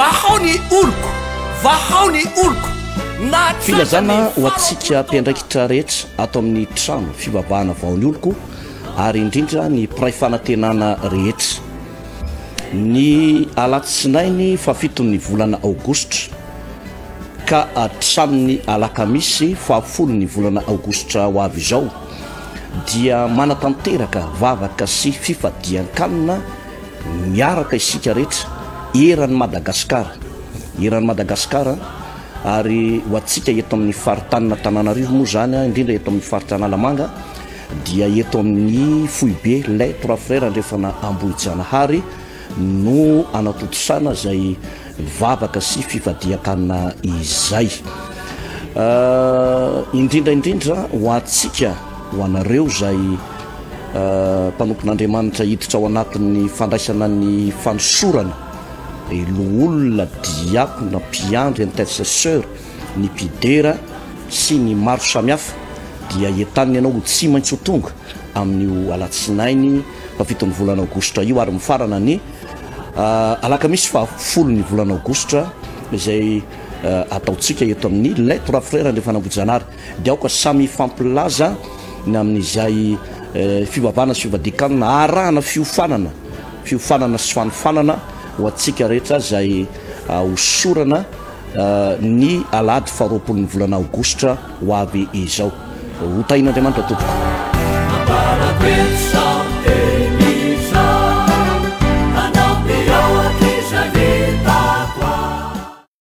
Vahao ny oloko, vahao ny oloko, nahatratra ny Filazana ho antsika mpiandraikitra rehetra ato amin'ny trano fivavahana Vahao ny oloko ary indrindra ny mpiray fanantenana rehetra. Ny alatsinainy fahafiton'ny volana aogositra ka hatramin'ny alakamisy fahafolon'ny volana aogositra ho avy izao dia manatanteraka vavaka sy fifadian-kanina miaraka isika rehetra eran'i Madagasikara, eran'i Madagasikara ary ho antsika eto amin'ny faritanin'Antananarivo moa izany, indrindra eto amin'ny faritra Analamanga dia eto amin'ny foibe Les Trois Frères Andrefana Ambohijanahary no anatontosana izay vavaka sy fifadian-kanina izay. Indrindra indrindra ho antsika, ho anareo izay mpanompon'Andriamanitra hiditra ao anatin'ny fandraisana ny fanosorana, loholona, diakona, mpiandry, intercesseur, ny mpidera sy ny maro samihafa dia entanina ianao ho tsy maintsy ho tonga amin'io alatsinainy fahafiton'ny volana aogositra io ary mifarana ny alakamisy fahafolon'ny volana aogositra izay ataontsika eto amin'ny Les Trois Frères Andrefanambohijanahary dia aoka samy hifampilaza ny amin'izay fivavahana sy fivadikanana arahana fiofanana fiofanana sy fanofanana ho antsika rehetra izay hosorana ny alahady faharoapolon'ny volana aogositra ho avy izao. Ho tahin'Andriamanitra tompoko.